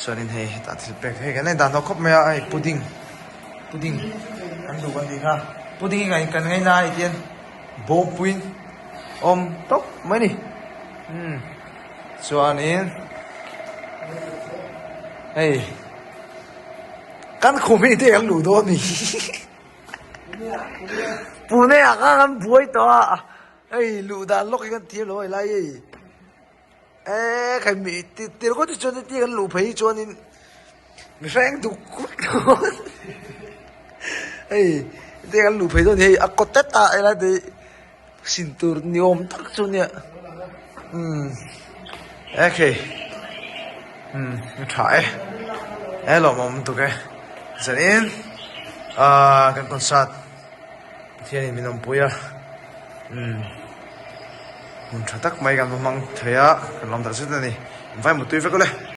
Chuanin hei hetah thil pek hei kan en dan tawh khawp mai a hei pudding pudding kan duh kan tih kha pudding hi kan ngaina a tihian bawngpuiin awm tawp mai a ni umm chuanin hei kan khum hi enge kan luh dawn a ni pune ah khan an buai tawh a hei luh dan lawk hi kan thiam lo a helai hi. Eee kha mi tir ngawt hi chuan heti kan luh phei hi chuanin mihring duk vek dawn hei heti kan luh phei dawn hi hei a kaw tet a helai te hi sin tur ni awm tak chu nia umm e khei umm a tha e e lawmawm tuk e chuanin ahh kan concert. Pathianin min awmpui a, umm hmun tha tak mai kan va hmang thei a, kan lawm tak zet a ni, in vai mutui vek ule.